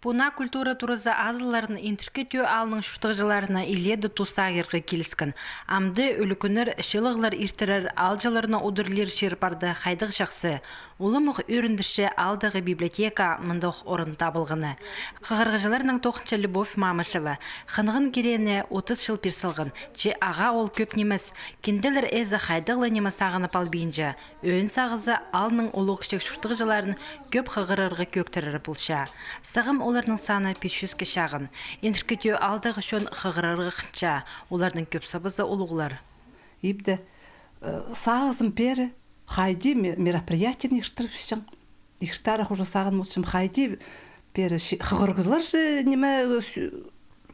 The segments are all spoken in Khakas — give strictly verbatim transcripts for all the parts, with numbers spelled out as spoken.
Пу наа культура туразы азылларын Интіркі Тӧӧ аалның чуртағҷыларына илееде тус сағирға киліскен. Амды ӱлӱкӱннер, чылығлар иртірер, аалҷыларны удурлир чир парды хайдағ чахсы. Улам ох ӧріндірче аалдағы библиотека мындох орын табылғаны. Хығырығҷыларның тоғынча Любовь Мамышева. Хынған киреені отыс чыл пир салған. Че ағаа ол кӧп нимес. Кинделер ээзі хайдағ ла ниме сағынып албинча. Ӧӧн сағызы аалның улуғ-кічіг чуртағҷыларын кӧп хығырарға кӧӧктірер полча. Сағам оларның саны пис чӱске чағын. Интіркі Тӧӧ аалдағы чон хығырарға хынча, оларның кӧп сабазы улуғлар. Ибде, э, сағызым пеер, хайди ме-, мероприятиені иртірібісчең. Иртірерге уже сағынмаҷаң, хайди пеер чи-, хығырығҷылар чи, ниме, э, сӱ-,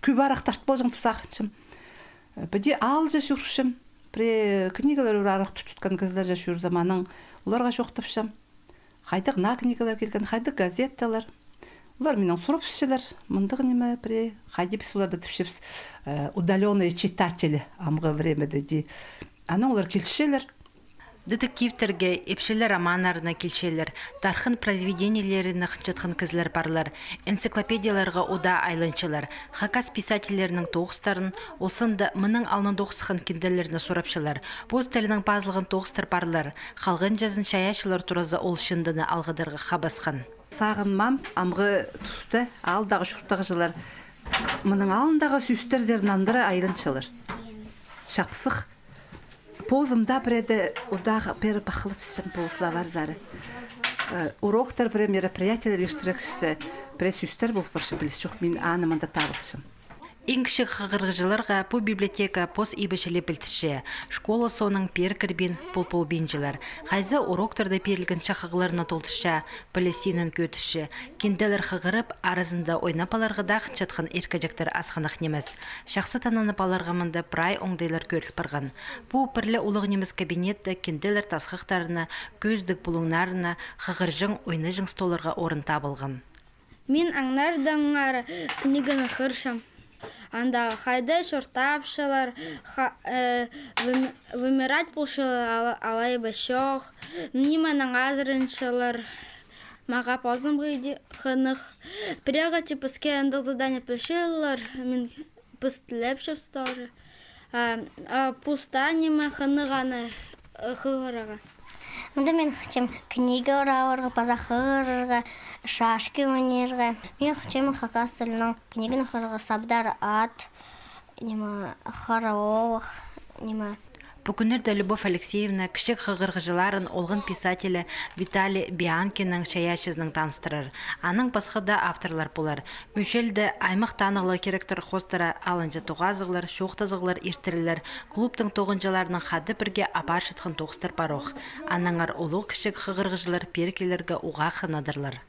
кӧбірек тарт полҷаң тіп сағынчам. Э, піди аалҷа чӧрчем. Пірее книгалар ӱр арах тутчатхан кізілер чи чӧрзе, анаң оларға чоохтапчам. Хайдағ наа книгалар килген, хайдағ газеталар. Олар минең сурапчалар, мындағ ниме пірее, хайди піс оларны тіпчебіс, э, удалённые читатели, амғы времяда дее. Анаң олар килчелер. Детективтерге, ипчілер романнарына килчелер, тархын произведениелерін хынчатхан кізілер парлар, энциклопедияларға удаа айланчалар, хакас писательлерінің тоғыстарын, ол санда мының алнында ох сыххан кинделерні сурапчалар. Пос тілінең пазылған тоғыстар парлар. Халғанҷазын чайаачылар туразы ол чындыны алғыдарға хабасхан. Сағынмаам, амғы туста аалдағы чуртағҷылар мының алнындағы сӧстерзер нандыра айланчалар. Чапсых. Позым даа пірееде удаа пеер пахылыбысчам пу словарьзар. Э, уроктар, пірее мероприятиелер иртірерге кізі, пірее сӧстер пол парча, піліс чох, мин аны мында таап алчам. Иң кічіг хығырығҷыларға пу библиотека пос иб чіли пілдірче. Школа соонаң пеер кірбин пол полбинчалар. Хайзы уроктарда пирілген чахығларны толдырча, піліс синін кӧдірче. Кинделер хығырып, аразында ойнап аларға даа хынчатхан иркеҷектер асхынах нимес. Чахсы тананып аларға мында прай оңдайлар кӧріл парған. Пу пір ле улуғ нимес кабинетте кинделер тасхахтарына, кӧзідіг пулуңнарына, хығырҷаң, ойнаҷаң столларға орын табылған. Мин аңнардаңар книганы хығырчам. Анда хайда чуртапчалар, ха-, э, вым-, вымирать полчалар ала-, алай ба чох, нименең азыранчалар. Мағаа позымға иди хынығ. Пірееде піске андағ задание пілчелер, мин піс тілепчебіс тоже. А, а пуста ниме хынығ аны, э, хығырарға. Мында мин хынчам книга аларға, паза хығырарға, шашки ойнирға. Мин хынчам хакас тілінең книганы хығырарға, Сабдар ат, ниме, Хара оох, ниме. Пу кӱннерде Любовь Алексеевна кічіг хығырығҷыларын олған писателі Виталий Бианкиннің чайаачызынаң таныстырар. Анаң пасха даа авторлар полар. Мӱчелде аймах танығлығ киректер хоостыра алынҷа тоғазығлар, чоохтазығлар иртірілер, клубтың тоғынҷыларынаң хада пірге апарчатхан тоғыстар пар ох. Аннаңар улуғ-кічіг хығырығҷылар пеер килерге уғаа хынадырлар.